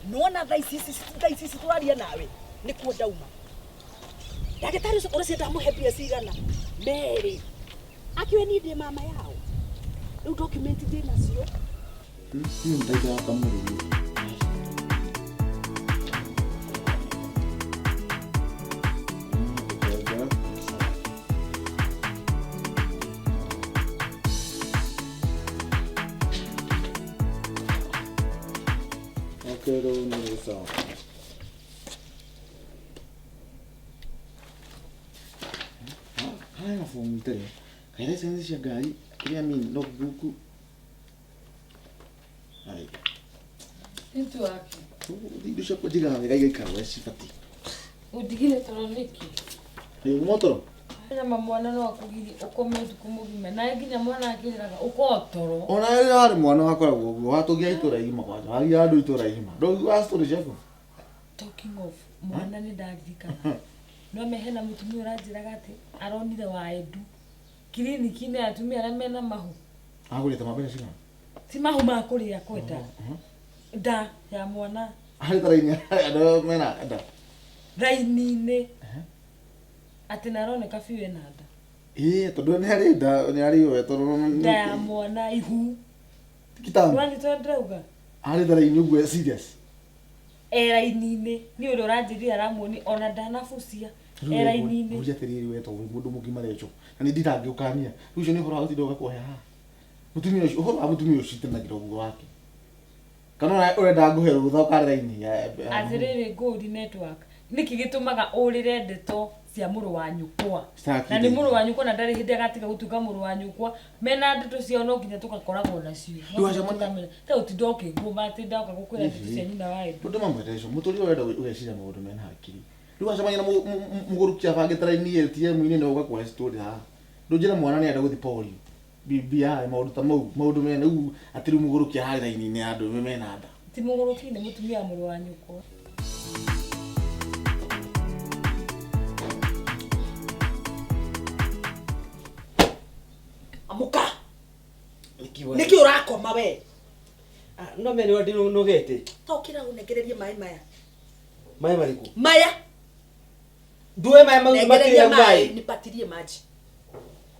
Nona thaa ici thaa ici tũraria nawe nĩkuo ndauma. Ndagĩtarĩ ũcio ũreciria ndamũhe mbia cigana? Merĩ. Akĩũĩ niĩ ndĩ mama yao. Rĩu document ndĩ nacio. Niĩ nĩndaigua kamũrĩrĩ. Okay, rĩu nĩ sawa. Haya na fomu itarĩ. Kaĩ license cia ngari kĩrĩa mean logbook. Ai. Network. Indo ciakwa njigaga wega igaikara ũrĩa cibatiĩ. Ũndigire toro nĩkĩ? Ĩ motoro. Nyama mwana no akũgirie ũkome ũtukũ mũgima nawe nginya mwana akĩrĩraga ũkorwo toro. Ona rĩrĩa warĩ mwana wakoragwo ũguo watũgia itũra igima kwanja wagia andũ itũra igima. Ndũiguaga story ciaku? Talking of mwana nĩ ndaririkana. No me hena mũtumia ũranjĩraga atĩ aronire wa Edu kiriniki-inĩ ya atumia arĩa mena mahu. Agũrĩte ma mbeca cigana? Ti mahu ma kũrĩa kwenda. Nda ya mwana. Harĩ ta raini andũ mena nda. Raini-inĩ. Atĩ na aroneka biũ ena nda. Ĩĩ tondũ nĩ arĩ nda nĩ arĩ we tondũ Nda ya mwana ihu. Kitambo. Nĩwanyita ũrĩa ndĩrauga? Arĩ ta raini ũguo serious. E raini-inĩ. Niĩ ũrĩa ũranjĩrire aramuonia ona ndanabucia. E raini-inĩ. Ngũria atĩrĩrĩ we tondũ wĩ mũndũ mũgima Rachel na nĩ nditangĩũkania. Rĩu ũcio nĩ ũhoro wa gũtinda ũgakũhe haha. Mũtumia ũcio ũhoro wa mũtumia ũcio itenagĩra ũguo wake. Kana ũrenda ngũhe rũtha ũkare raini ya Atĩrĩrĩ ngũri network. Nĩkĩ gĩtũmaga ũrĩre ndeto cia mũrũ wa nyũkwa? Sitaki Na nĩ mũrũ wa nyũkwa na ndarĩ hĩndĩ agatiga gũtuĩka mũrũ wa nyũkwa. Mena ndeto ciao no nginya tũgakoragwo nacio. No nginya Ndũgacemanie- tũkamenya. Ta ũtinda ũkĩngũma atĩ ndoka gũkwĩra ndeto cia nyina wa Edu. Ũndũ mamwe Rachel, mũtũrĩre ũrenda ũgeciria maũndũ mena hakiri. Rĩu wacemania na mũgũrũki abangĩte raini ATM-inĩ na ũgakũhe story haha. Ndũnjĩre mwana nĩ arenda gũthiĩ polio. BBI maũndũ ta mau, maũndũ mena rĩu atĩ rĩu mũgũrũki ararĩ raini-inĩ ya andũ mena nda. Ti mũgũrũki nĩ mũtumia wa mũrũ wa nyũkwa. Amũka. Nĩkĩ ũrakoma we? No mene wa ndinogete. Ta ũkĩra ũnengererie maĩ maya. Maĩ marĩkũ? Maya. Nduwe maĩ mau Nengereria makĩrĩa maĩ maĩ. nipatirie maji.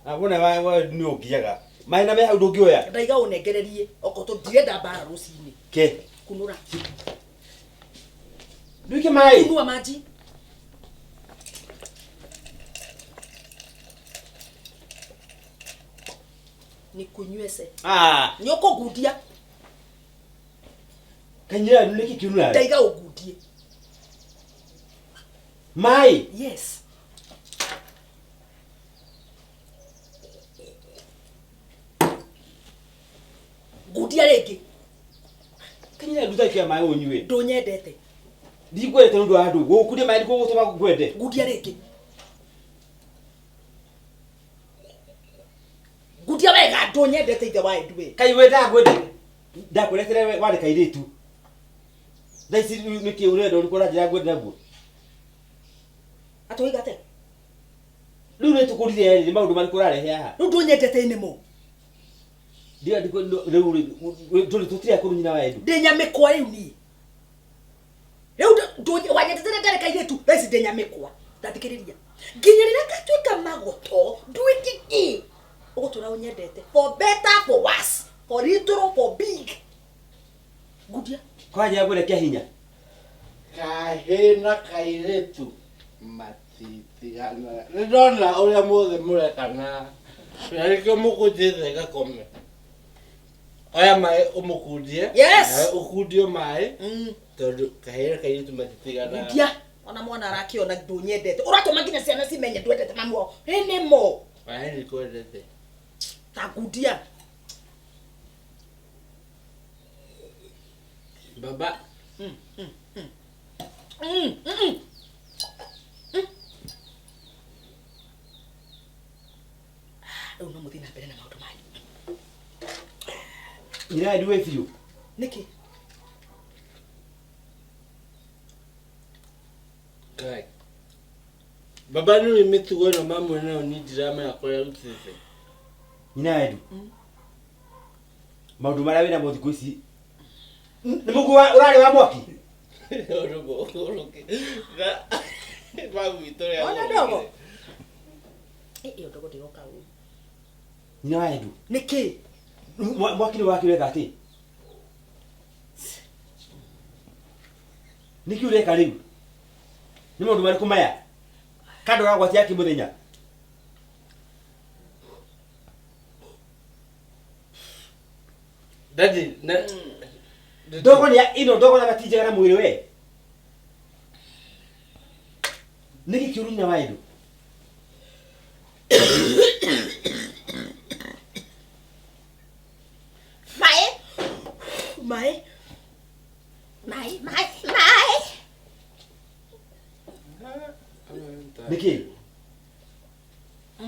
Ah, wona wa wa nĩ ũngiaga. Maĩ na me hau ndũngĩoya. Ndaiga ũnengererie okorwo tondũ ndirenda mbara rũcinĩ. Ke. Kunũra. Nduike maĩ. Kunua maji. Nikunywese. Ah, Nĩ ũkũngundia. kanyira nĩkĩ kĩunu Ndaiga ũngundie. Maĩ. Yes. Ngundia rĩngĩ. Kanyira ndutaikia maĩ ũnyue. Ndũnyendete. Ndikwendete nĩ ũndũ wa andũ. Gũkũria maĩ nĩkuo gũtũma ngwende. Ngundia rĩngĩ. Ngundia wega ndũnyendete ithe wa Edu we. Kai we ndakwende. Ndakũretere warĩ kairĩtu. Thaa ici nĩkĩ ũrenda ũrĩkũ ũranjĩra ngwende naguo? Atĩ woiga atĩa? Rĩu nĩ tũkũrire nĩ maũndũ marĩkũ ũrarehe haha? Rĩu ndũnyendete nĩmo. Ndio rĩu rĩ tũtirĩ akũrũ nyina wa Edu. Ndĩ nyamĩkwa rĩu niĩ. Rĩu wanyendete rĩrĩa ndarĩ kairĩtu, thaa ici ndĩ nyamĩkwa. Tathikĩrĩria. Nginya rĩrĩa ngatuĩka magoto, nduĩke kĩ? Ũgũtũra ũnyendete. For better, for worse, for little, for big. Ngundia. Kwanjĩra ngwende kĩa hinya. Kahĩĩ na kairĩtu matitiganaga. Nĩ ndona ũrĩa mothe mũrekana na nĩkĩo mũkũnjĩte ngakome. Oya maĩ ũmũkundie. Yes. Nawe ũkundio maĩ tondũ kahĩĩ na kairĩtu matitiganaga. Ngundia. Ona mwana arakĩona ndũnyendete. Ũratũma nginya ciana cimenye ndwendete mamu wao. Ĩ nĩmo. Maĩ nĩkwendete. Ta ngundia. Baba. Rĩu no mũthiĩ na mbere na maũndũ manyu. Nyina wa Edu wĩ biũ. Nĩkĩ? Ngai. Baba nĩ mĩtugo ĩno mamwe nayo niĩ ndiramenya kũrĩa arutĩte. Nyina wa Edu. Maũndũ marĩa wĩnamo thikũ ici nĩ mũguo ũrarĩ wa mwaki. Mami witũ ũrĩa Ona ndogo. Eh, ĩyo ndogo ndĩroka ũru. Nyina wa Edu. Nĩkĩ? Mwaki nĩ waki weka atĩ? Nĩkĩ ũreka rĩu? Nĩ maũndũ marĩkũ maya? Kando ũragwatia kĩ mũthenya? Daddy, na Ndogo nĩ ĩno ndogo na ti njega na mwĩrĩ we. Nĩkĩ kĩũru nyina wa Edu? Maĩ. Maĩ. Maĩ, maĩ, maĩ. Nĩkĩ?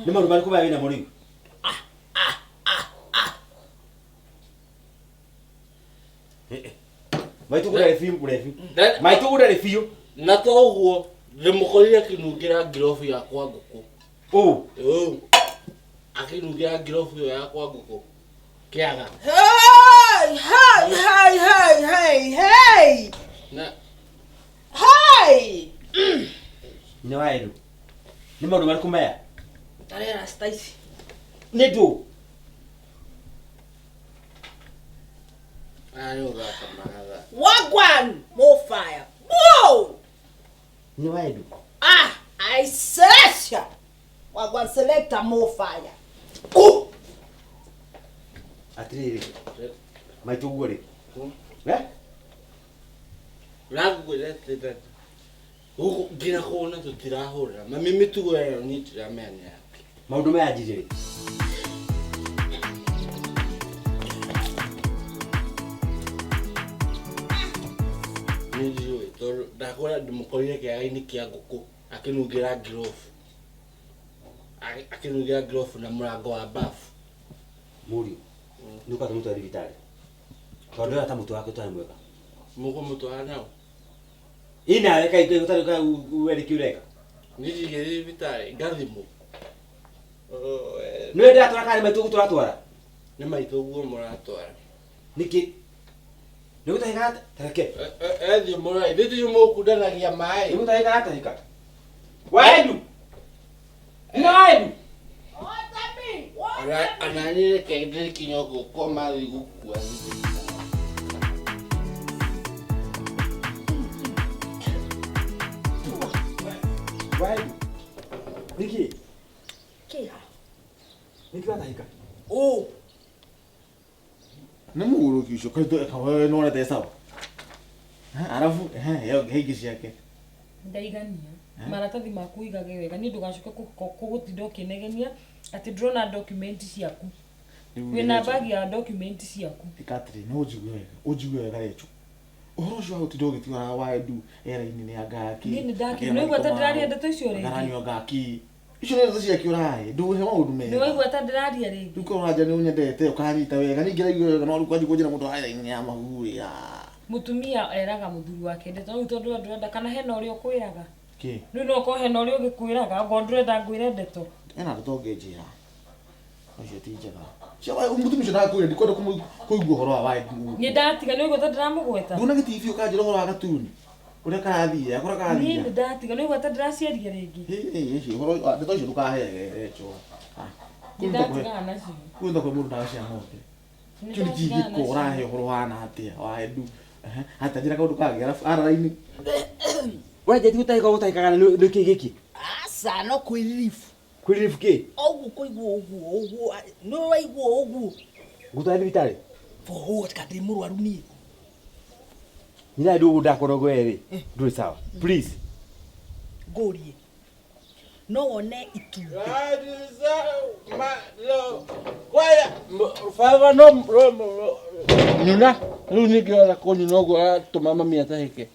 Nĩ maũndũ marĩkũ maya wĩnamo rĩu? Maitũ gũrarĩ biũ mũrebi. Maitũ gũrarĩ biũ. Na to ũguo ndĩmũkorire akĩnungĩra ngirobu yakwa ngũkũ. Ũ. Ũ. Akĩnungĩra ngirobu ĩyo yakwa ngũkũ. Kĩaga. Hey, hey, hey, hey, hey, hey. Na Hey. Nyina wa Edu. Nĩ maũndũ marĩkũ maya? Tarera rasta ici. Nĩ ndũ. aya nĩ gũthaka maratha. Wagwan, more fire. Whoa! Nyina wa Edu. Ah, I selection. Wagwan selector more fire. Oh! Atĩrĩrĩ. Maitũ ũguo rĩ. Eh? Ũrangwĩra atĩ daddy. Gũkũ nginya kũhũna tũtirahũra. Mami mĩtugo ĩyo niĩ ndiramenya nĩ yake. Maũndũ maya anjirie rĩ. Niĩ ndiũĩ tondũ ndakora ndĩmũkorire kĩaga-inĩ kĩa ngũkũ akĩnungĩra ngirobu. Akĩnungĩra ngirobu na mũrango wa bafu. Mũriũ. Nĩ ũkwenda mũtware thibitarĩ. Tondũ ndĩrona ta mũtwe wake ũtarĩ mwega. Mũkũmũtwara nao? Ĩ nawe kaĩ ũtarĩ kaĩ we nĩkĩ ũreka? Niĩ ndigĩthiĩ thibitarĩ ngathimwo. Nĩwe ndĩratwara kana nĩ maitũ tũratwara? Nĩ maitũ ũguo mũratwara. Nĩkĩ? Nĩ gũtahĩka tareke. Ethiĩ mũra ithuĩ tithio mũkundanagia maĩ. Nĩ gũtahĩka aratahĩka. Wa Edu. Nyina wa Edu. Ona niĩ reke ndĩkinya ũguo koma thiĩ gũkua thibitarĩ. Wa Edu. Nĩkĩ? Kĩha. Nĩkĩ ũratahĩka? Oh. Nĩ mũgũrũki ũcio kaĩ nĩwonete sawa. Arabu he ingĩ ciake. Ndaigania. Maratathi maku ũigage wega nĩ ndũgacoke kũgũtinda ũkĩnegenia atĩ ndĩrona document ciaku. Wĩna bagi ya document ciaku. Ĩka atĩrĩ, no ũnjigue wega, ũnjigue wega Rachel. Ũhoro ũcio wa gũtinda ũgĩtwara wa Edu era-inĩ nĩ anga kĩ. Niĩ nĩ ndakĩ- nĩwaigua ta ndĩraria ndeto icio rĩngĩ? Ngaranyua ngaki. Icio nĩ ndeto ciake ũrahe, ndũhe maũndũ mega. Nĩwaigua ta ndĩraria rĩngĩ? Rĩu korwo ũranja nĩ ũnyendete ũkanyita wega, ningĩ raigua wega no rĩu kwanjia kũnjĩra mũndũ wa era-inĩ ya mahu ĩ. Mũtumia eraga mũthuri wake ndeto rĩu tondũ we ndũrenda kana hena ũrĩa ũkwĩraga. Kĩ? Rĩu no ũkorwo hena ũrĩa ũgĩkwĩraga okorwo ndũrenda ngwĩre ndeto. Ena ndeto ũngĩnjĩra. Ũcio ti njega. Cia mũtumia ũcio ndakwĩra ndikwenda kũigua ũhoro wa Edu. Niĩ ndatiga nĩwaigua ta ndĩramũgweta. Nduna gĩtibi ũkanjĩra ũhoro wa gatuni. Ũrĩa karathiĩ, akora Niĩ karathiĩ. nĩ ndatiga nĩwaigua ta ndĩraciaria rĩngĩ. Ĩ, ũhoro ndeto icio ndũkaheage Rachel. Nĩ ndatigana nacio. Kũu ndakwe mũndũ ndawa cia ng'ombe. Nĩ Kĩu nĩ ndatigana gĩko ũrahe nacio. ũhoro wana atĩa wa Edu. Hata njĩra kaũndũ kangĩ arabu ara-inĩ. Ũranjia ti gũtahĩka ũgũtahĩkaga nĩ kĩ gĩkĩ? Aca no kwĩriribu. Kwĩriribu kĩ? Ũguo kũigua ũguo ũguo nĩ waigua ũguo. Ngũtware thibitarĩ? For what? Ka ndĩ mũrwaru niĩ. Nyina Edu ũguo ndakorwo we rĩ, ndũrĩ sawa. Please. Ngũrie. No wone itumbĩ. Baba no nyuna rĩu ningĩ ona kũnyuna ũguo aratũma mami atahĩke.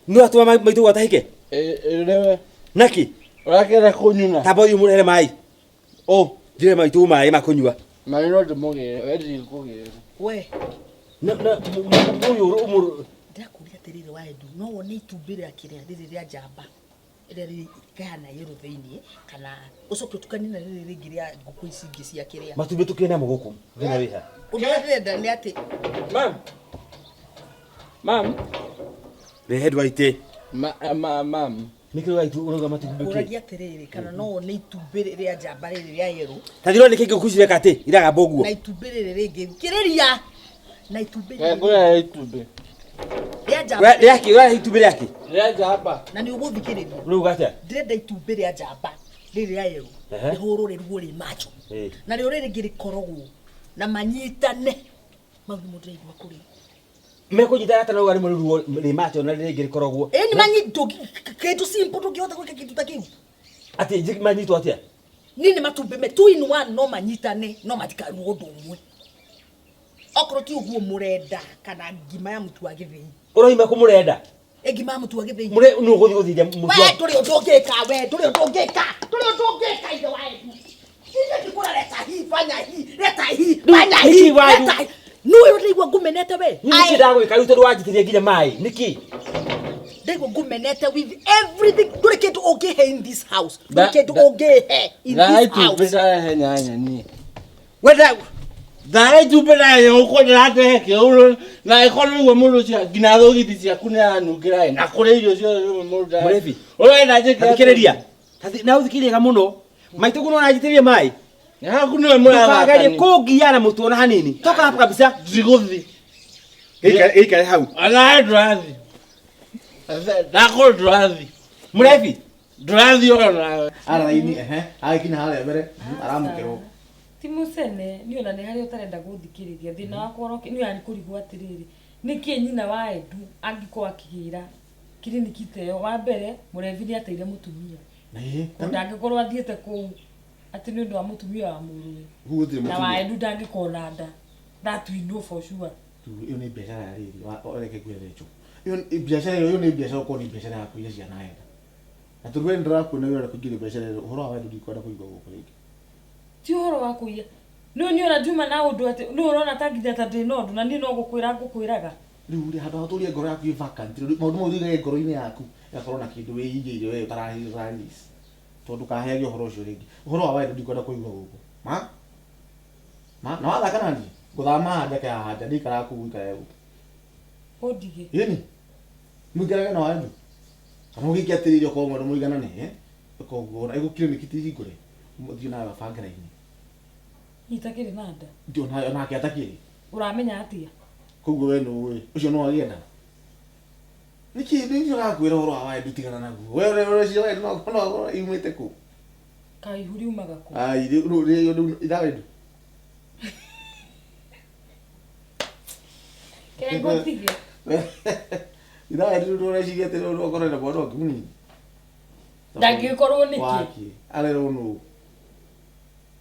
Nĩ ũratũma maitũ ũguo atahĩke? Nĩwe. Nĩkĩ? Ũrakĩenda kũnyuna? Tamba ũthiĩ ũmũrehere maĩ. Ũ. Ndĩre maitũ maĩ ma kũnyua. Maĩ no ndĩmũgĩre, we ndigũkũgĩra. We. Na ũyũ ũmũ Ndĩrakũria atĩrĩrĩ wa Edu, no wone itumbĩ rĩa kĩrĩa rĩrĩ rĩa njamba rĩrĩa rĩkahana yellow thĩiniĩ kana ũcoke ũtukanie na rĩrĩ rĩngĩ rĩa ngũkũ ici ingĩ cia kĩrĩa. Matumbĩ tũkĩrĩ namo gũkũ. Thĩna wĩ ha? Ũndũ ũrĩa ndĩrenda nĩ atĩ Mam. Mam. Rehe ndwaite. Ma ma mam. Nĩkĩ ũraitu ũrauga matumbĩ kĩ? Ũragia atĩrĩrĩ kana no wone itumbĩ rĩa njamba rĩrĩ rĩa yerũ Ta thirwo nĩkĩ ngũkũ cireka atĩ iragamba ũguo. Na itumbĩ rĩrĩ rĩngĩ kĩrĩria na itumbĩ rĩrĩ Ngũya itumbĩ. rĩa njamba. Rĩakĩ ũrahe itumbĩ rĩakĩ? Rĩa njamba. Na nĩ ũgũthikĩrĩria. Ũrauga atĩa? Ndĩrenda itumbĩ rĩa njamba rĩrĩ rĩa yerũ Ehe. rĩhũrwo rĩrugwo rĩ macho. Ĩĩ. Na rĩo rĩrĩ rĩngĩ rĩkorogwo na manyitane mau nĩmo ndĩraigua kũrĩ. Mekũnyitana atĩa na ũguo rĩmwe rĩrugwo rĩ macho na rĩrĩ rĩngĩ rĩkorogwo? Ĩĩ nĩ manyitwo kĩndũ simple ndũngĩhota gwĩka kĩndũ ta kĩu. Atĩ manyitwo atĩa? Niĩ nĩ matumbĩ me two in one no manyitane no matikarugwo ũndũ ũmwe. Okorwo ti ũguo mũrenda kana ngima ya mũtu wa gĩthĩi. Ũroima kũ mũrenda? Ĩ ngima ya mũtu wa gĩthĩi. Mũre nũ ũgũthiĩ gũthithia mũtu We wa ndũrĩ ũndũ ũngĩka, we ndũrĩ ũndũ ũngĩka, ndũrĩ ũndũ ũngĩka ithe wa Edu. Ithe ndikũra leta hii, fanya hii, leta hii, Rĩu fanya nĩkĩ hii, wa leta hii. Nĩũĩ ũrĩa ndaigua ngũmenete we? Niĩ nĩkĩ ndagwĩka rĩu tondũ wanjitĩria nginya maĩ? Nĩkĩ? Ndaigua ngũmenete with everything. Ndũrĩ kĩndũ ũngĩhe in this house. Ndũrĩ Da- kĩndũ da- ũngĩhe in Ndara this itumbĩ house. ndarehe nyanya niĩ. Wenda Ndara itumbĩ ndarehe gũkũ ndĩratehe kĩũrũ na ĩkorwo nĩguo mũndũ ũcio nginya thogithi ciaku nĩaranungĩra ĩ na kũrĩa irio ciothe rĩmwe mũndũ ndara- Mũrebi. Ũrenda njĩke atĩa? Thikĩrĩria. Na ũthikĩrĩria mũno. Maitũ guo nĩũranjitĩrĩria maĩ. Haku nĩwe Ndũkagerie mũrathakania. kũngiya na mũtwe ona hanini. Toka hapo kabisa. Ndigũthiĩ. Gĩikare hau. Anawe ndũrathiĩ. Ndakorwo ndũrathiĩ. Mũrebi. Ndũrathiĩ ona nawe. Ara raini ehe agĩkinya harĩa mbere aramũkĩrwo. Ti mũcene niĩ ona nĩ harĩa ũtarenda gũthikĩrĩria thĩna wakwa ũroke niĩ ona nĩkũrigwo atĩrĩrĩ nĩkĩ nyina wa Edu angĩkorwo akĩgĩra kiriniki ta ĩyo wa mbere mũrebi nĩ ateire mũtumia. Ĩĩ. Ndangĩkorwo athiĩte kũu atĩ nĩ ũndũ wa mũtumia wa mũrũwe. Kũu gũtirĩ Na wa mũtumia. Edu ndangĩkorwo na nda. That we know for sure. Rĩu ĩyo nĩ biacara ya rĩrĩ reke ngwĩre Rachel. Ĩyo nĩ biacara ĩyo nĩ biacara ũkorwo nĩ biacara ya kũiya ciana wega. Na tondũ we nĩndĩrakuona wĩ ũrenda kũingĩria biacara ĩyo ũhoro wa wendo ndikwenda kũigua gũkũ rĩngĩ. Ti ũhoro wa kũiya. Nĩ niĩ ona nduma na ũndũ atĩ nĩ ũrona ta nginya ta ndĩ na ũndũ na niĩ no gũkwĩra ngũkwĩraga. Rĩu rĩ handũ ha ũtũrie ngoro yaku ĩ vacant rĩu maũndũ mau ũigage ngoro-inĩ yaku ĩgakorwo na kĩndũ wĩigĩire we ũtara release. Tondũ ndũkaheage ũhoro ũcio rĩngĩ. Ũhoro wa wendo ndikwenda kũigua gũkũ. Ma? Ma? Na wathaka na niĩ? Ngũthama haha njake haha nja ndikaraga kũu ũikare gũkũ. Ũndige. Ĩni. Mũikarage na wendo. Kana ũgĩke atĩrĩrĩ okorwo mwenda mũiganane, eh? Ĩka ũguo ona ĩgũkiriniki ti hingũre. Mũthiĩ nawe mabange raini. Itakĩrĩ na nda. Ndio onake atakĩrĩ. Ũramenya atĩa? Koguo we nĩũĩ. Ũcio no agĩe nda. Nĩkĩ nĩ ũrakwĩra ũhoro wa wendo tigana naguo. We ũreciria wendo no yumĩte kũ? Kaĩ ihu riumaga kũ? Ai rĩu rĩu itha wendo. Kĩrĩa ngũtige. Itha wendo rĩu ũreciria atĩ rĩu ũkorwo na mwana ũngĩ mũnini. Ndangĩkorwo nĩkĩ? Wake. Arerwo nũ?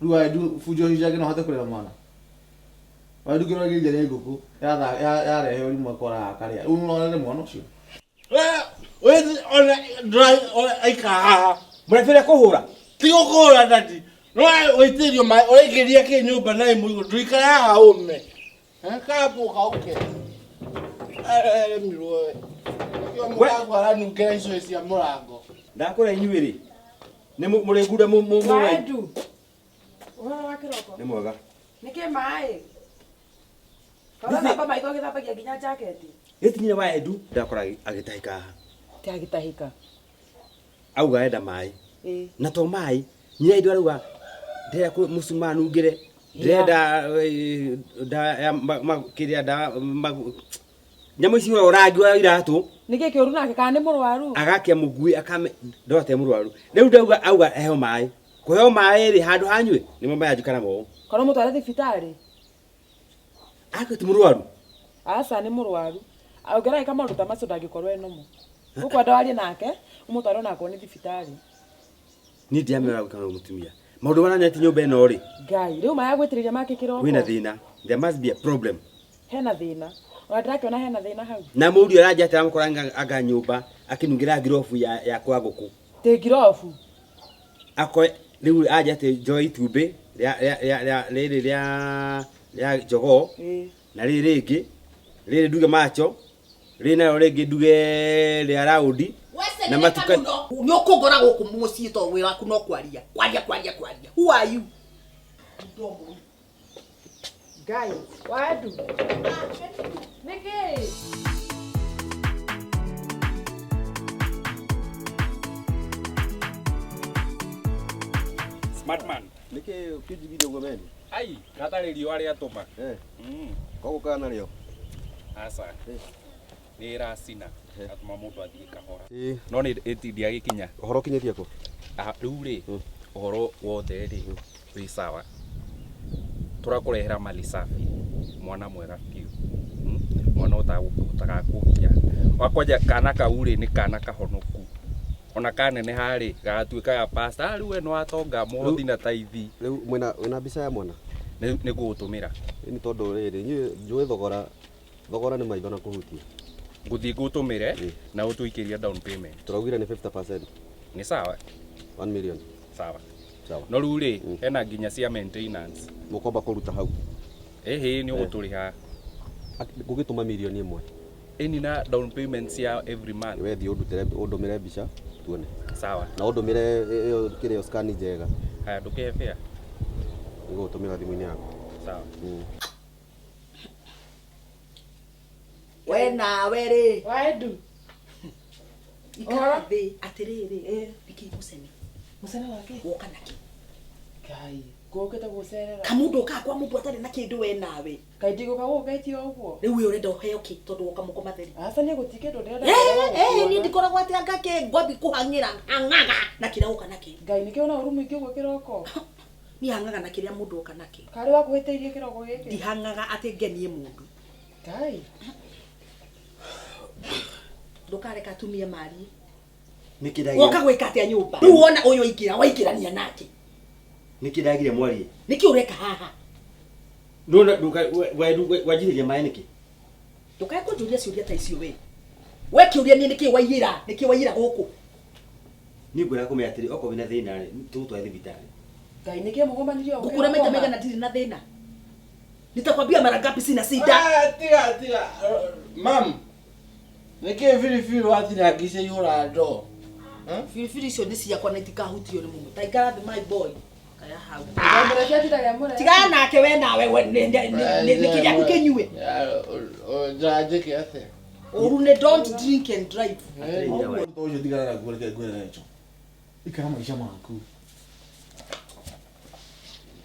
Rĩu Waendu bunjo icio ciake no ahote kũrera mwana. Waendu kĩrĩa kĩrĩa nĩ ngũkũ yarehe ũrimũ akora akarĩa. Rĩu no arere mwana ũcio. We ona ndũra aikara haha. Mũrebi ũrĩa kũhũra. Ti gũkũhũra dadi. No wĩitĩrĩrio maĩ ũraingĩria kĩ nyũmba na ĩmũigũ ndũikare haha ũme. Kambũka ũke. Aremirwo we. Nĩkĩo mũrango aranungĩra icũhĩ cia mũrango. Ndakũra inyuĩ rĩ. Nĩ mũrĩ ngunda Waendu. Ũhoro wa kĩroko. Nĩ mwega. Nĩkĩ maĩ? Kaũrathamba maitho ũgĩthambagia nginya jaketi. Gĩti nyina wa Edu ndakora agĩtahĩka haha. Ti agĩtahĩka. Auga enda maĩ. Ĩĩ. Na to maĩ, nyina Edu arauga ndĩrenda mũcumaa nungĩre. Ndĩrenda ndawa ya kĩrĩa ndawa nyamũ ici ũrĩa rangi wa iratũ. Nĩkĩ kĩũru nake kana nĩ mũrwaru? Agakia mũguĩ akame ndora te mũrwaru. Rĩu ndauga auga heo maĩ. Kũheo maĩ rĩ handũ hanyue nĩmo mayanjikara mo. Korwo mũtware thibitarĩ. Ake ti mũrwaru. Aca nĩ mũrwaru. Ũngĩragĩka maũndũ ta macio ndangĩkorwo enomo. Ũkwenda warie nake, ũmũtware onakorwo nĩ thibitarĩ. Niĩ ndiamera gwĩka na mũtumia. Maũndũ marĩa nyonete nyũmba ĩno rĩ. Ngai, rĩu maya gwĩtĩrĩria make kĩroko. Kwĩna thĩna. There must be a problem. Hena thĩna. Ona ndĩrakĩona hena thĩna hau. Na mũriũ aranja atĩ aramũkora anga nyũmba akĩnungĩra ngirobu ya kwa ngũkũ. Tĩ ngirobu. Akoe rĩu anja atĩ njoe itumbĩ rĩa rĩrĩ rĩa jogoo. Ĩĩ. Na rĩrĩ rĩngĩ rĩrĩ nduge macho rĩrĩ narĩo rĩngĩ nduge rĩa raundi. Na matuka nĩ ũkũngora gũkũ mũciĩ to wĩra waku no kwaria. Kwaria kwaria kwaria. Who are you? Ngai, Waendu. Nĩkĩ? Smart man. Nĩkĩ kĩnjigire ũguo meni? Ai, gatarĩ riũa rĩatũma. Eh. Koguo kana narĩo? Aca. Nĩ ĩracina. Gatũma mũndũ athiĩ kahora. Ĩĩ. No nĩ ĩtindia gĩkinya. Ũhoro ũkinyĩtie kũ? Ah, rĩu rĩ, ũhoro wothe rĩ, wĩ sawa. Tũrakũrehera mali safi. Mwana mwega biũ. Mwana ũtagakũgia. Wakwanja kana kau rĩ nĩ kana kahonoku. Ona kaneneha rĩ, gagatuĩka ga pastor. Ah, rĩu we nĩ watonga mũhothi na taithi. Rĩu mwĩna wĩna mbica ya mwana? Nĩ ngũgũtũmĩra. Nĩ tondũ rĩrĩ, niĩ njũĩ thogora, thogora nĩ maitho na kũhutia. Ngũthiĩ ngũtũmĩre na ũtũikĩrie down payment. Tũraugire nĩ 50%. Nĩ sawa. 1 million. Sawa. Sawa. No rĩu rĩ, hena nginya cia maintenance. Mũkwamba kũruta hau. Ĩhĩ nĩ ũgũtũrĩha. Ngũgĩtũma mirioni ĩmwe. Ĩni na down payment cia every month. We thiĩ ũndutĩre ũndũmĩre mbica tuone. Sawa. Na ũndũmĩre ĩyo kĩrĩa scan njega. Haya ndũkĩhe fare. Nĩngũgũtũmĩra thimũ-inĩ yaku. Sawa. We nawe rĩ. Waendu. Ikara thĩ atĩrĩrĩ. Nĩkĩ mũcene? Mũcene wake? Woka nakĩ? Ngai, ngũkĩte gũcerera. Kamũndũ ũkaga kwa mũndũ atarĩ na kĩndũ we nawe. Kaĩ ndigũka gũgũgeithia o ũguo? Rĩu we ũrenda ũheo kĩ tondũ woka moko matheri? Aca niĩ gũtirĩ kĩndũ ndĩrenda. Eh, niĩ ndikoragwo atĩ anga kĩ ngwambi kũhang'ĩra hang'aga na kĩrĩa woka nakĩ. Ngai nĩkĩo na ũru mũingĩ ũguo kĩroko. Niĩ hang'aga na kĩrĩa mũndũ oka nakĩ. Karĩ wakũhĩtĩirie kĩroko gĩkĩ? Ndihang'aga atĩ ngenie mũndũ. Ngai. Ndũkareka atumia marie. Nĩkĩ ndagire? Woka gwĩka atĩa nyũmba? Rĩu wona ũyũ aingĩra waingĩrania nake. Nĩkĩ ndagire mwarie? Nĩkĩ ũreka haha? Ndona wanjihĩria maĩ nĩkĩ? Ndũkae kũnjũria ciũria ta icio we. We kĩũria niĩ nĩkĩ waiyĩra? Nĩkĩ waiyĩra gũkũ? Niĩ ngwĩra kũmenya atĩrĩ okorwo wĩna thĩna rĩ, tũgũtware thibitarĩ. Ngai nĩkĩ mũgomanirie ũguo? Ngũkũra maita maigana ndirĩ na thĩna. Nitakwambia mara ngapi sina shida. Ah, tiga tiga. Mam. Nĩkĩ biribiri watinangice ihũra ndoo? Biribiri icio nĩ ciakwa na itikahutio nĩ mũndũ. Ta ikara thĩ my boy. Kaya hau. Tigana nake we nawe we nĩ kĩrĩa gĩaku kĩnyue. Njĩke atĩa? Ũru nĩ don't drink and drive. Ũcio tigana naguo reke ngwĩre Rachel. Ikara maica maku.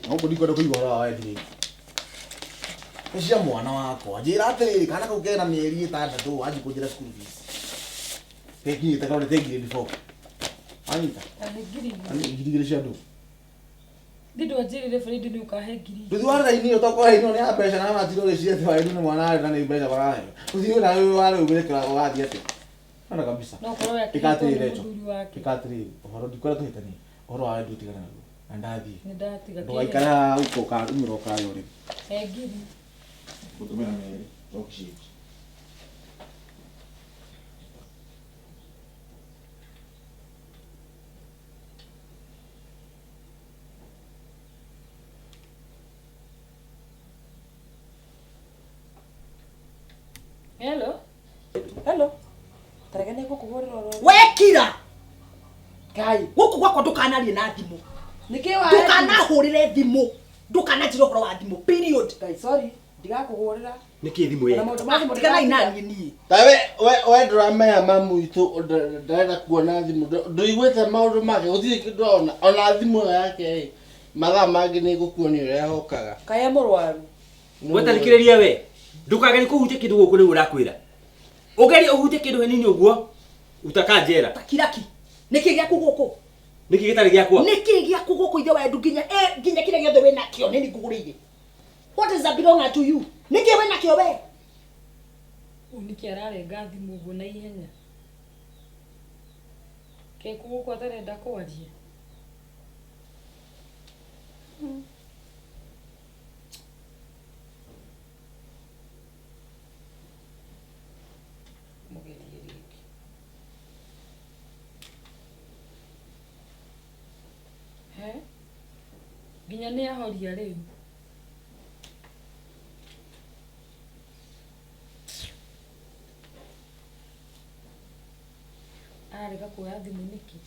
Na ũguo ndikwenda kũigua ũhoro wa wendi rĩngĩ. Nĩ cia mwana wakwa. Njĩra atĩrĩrĩ kana kau kena mĩeri ĩtandatũ wanji kũnjĩra school fees. Gekinyĩte karorete grade 4. Wanyita? Nĩ ngiri Nĩ 2,000 cia andũ. Ndĩ ndwanjĩrire Fred nĩ ũkahe ngiri. Ndũthiĩ wa raini ĩyo tokorwo raini ĩyo nĩ ya mbeca na matirwo ũgĩciria atĩ wagĩrĩirwo nĩ mwana arĩ na nĩ mbeca maraheo. Ũthiĩ nawe warĩ ũgĩre ũgathiĩ atĩa? Ona kabisa. No ũkorwo we Ĩka akĩhĩtwo atĩrĩrĩ nĩ Rachel. mũthuri wake. Ĩka atĩrĩrĩ ũhoro ndikwenda tũhĩtanie. Ũhoro wa wendi ũtigane naguo. Na ndathiĩ. Nĩ ndatiga. Ndũgaikare haha ũka ũkaumĩra ũkae ũrĩmi. He ngiri. Gũtũmĩra merĩ. Talk shit. Hello. Hello. Tareke nĩ ngũkũhũrĩra oro. We kira. Ngai. Gũkũ gwakwa ndũkanarie na thimũ. Nĩkĩ wa Ndũkanahũrĩre thimũ. Ndũkananjĩre ũhoro wa thimũ. Period. Ngai sorry. Ndigakũhũrĩra. Nĩkĩ thimũ Ona maũndũ ma thimũ Tiganai na ndĩgatiga. niĩ niĩ. Ta we we we ndũramenya mamu witũ ndarenda kuona thimũ ndũiguĩte maũndũ make gũtirĩ kĩndũ ona ona thimũ ĩyo yake rĩ mathaa mangĩ nĩ ngũkuonia ũrĩa hokaga. Kaĩ e mũrwaru. Wetarĩkĩrĩria we. Ndũkagerie kũhutia kĩndũ gũkũ nĩguo ũrakwĩra. Ũgerie ũhutie kĩndũ hanini ũguo utaka njera. Kiraki. Nĩkĩ gĩaku gũkũ? Nĩkĩ gĩtarĩ gĩakwa? Nĩkĩ gĩaku gũkũ ithe wa Edu nginya nginya kĩrĩa gĩothe wĩ nakĩo nĩ niĩ ngũgũrĩire. What is that belong to you? Nĩkĩ wĩ nakĩo we? Ũyũ nĩkĩ ararenga thimũ ũguo na ihenya? Ke gũkũ atarenda kwaria? Mũgerie rĩngĩ. He? Nginya nĩ ahoria rĩu. Ararega kuoya thimũ nĩkĩ?